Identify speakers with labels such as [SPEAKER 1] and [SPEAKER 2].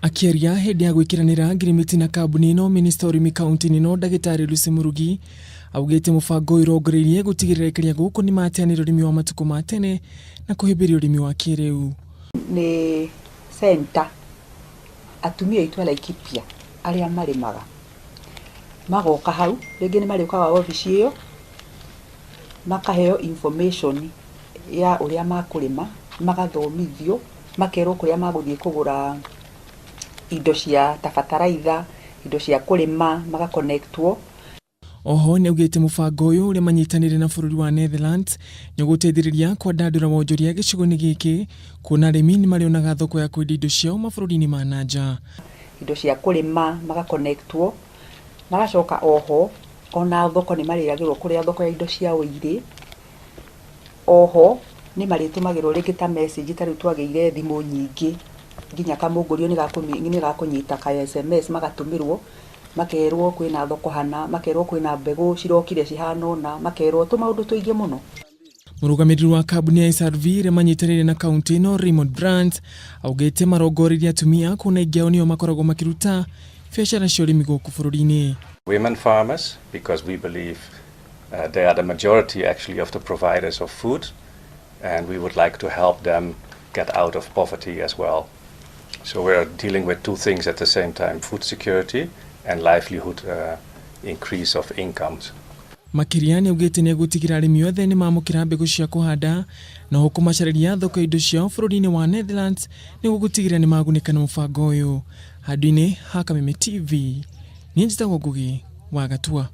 [SPEAKER 1] Akĩaria hĩndĩ ya gwĩkĩranĩra ngirimiti na kambuni ĩno, minista wa ũrĩmi kaunti-inĩ ĩno ndagĩtarĩ Lucy Murugi augĩte mũbango ũyũ ũrongoreirie gũtigĩrĩra aikari a gũkũ nĩ mateanĩria ũrĩmi wa matukũ ma tene na kũhĩmbĩria ũrĩmi wa kĩrĩu.
[SPEAKER 2] Nĩ center atumia aitũ a Laikipia arĩa marĩmaga magoka hau, rĩngĩ nĩ marĩũkaga wabici ĩyo makaheo information ya ũrĩa makũrĩma, magathomithio, makerwo kũrĩa magũthiĩ kũgũra indo cia ta bataraitha, indo cia kũrĩma, magakonektwo.
[SPEAKER 1] Oho nĩaugĩte mũbango ũyũ ũrĩa manyitanĩire na bũrũri wa Netherlands nĩũgũteithĩrĩria kwandandũra wonjoria gĩcigo-inĩ gĩkĩ kuona arĩmi nĩmarĩonaga thoko ya kwendia indo ciao mabũrũri-inĩ ma na nja.
[SPEAKER 2] Indo cia kũrĩma, magakonektwo, magacoka oho ona thoko nĩ marĩragĩrwo kũrĩa thoko ya indo ciao irĩ. Oho nĩ marĩtũmagĩrwo rĩngĩ ta message ta rĩu twagĩire thimũ nyingĩ nginya kamũngũrio nĩ gakũnyita ka SMS magatũmĩrwo, makerwo kwĩna thoko hana, makerwo kwĩna mbegũ cirokire cihana ũna, makerwo tũmaũndũ tũingĩ mũno.
[SPEAKER 1] Mũrũgamĩrĩri wa kambuni ya SRV ĩrĩa manyitanĩire na kaunti ĩno Raymond Brandt augĩte marongoreirie atumia kuona aingĩ ao nĩo makoragwo makĩruta biacara cia ũrĩmi gũkũ bũrũri-inĩ.
[SPEAKER 3] Women farmers, because we believe they are the majority actually of the providers of food, and we would like to help them get out of poverty as well. So we're dealing with two things at the same time, food security and livelihood increase of incomes.
[SPEAKER 1] Makĩria nĩaugĩte nĩegũtigĩra arĩmi othe nĩmamũkĩra mbegũ cia kũhanda na oho kũmacarĩria thoko ya indo ciao bũrũri-inĩ wa Netherlands nĩguo gũtigĩrĩra nĩmagunĩka na mũbango ũyũ. Handũ-inĩ ha Kameme TV, niĩ njĩtagwo Ngugi wa Gatua.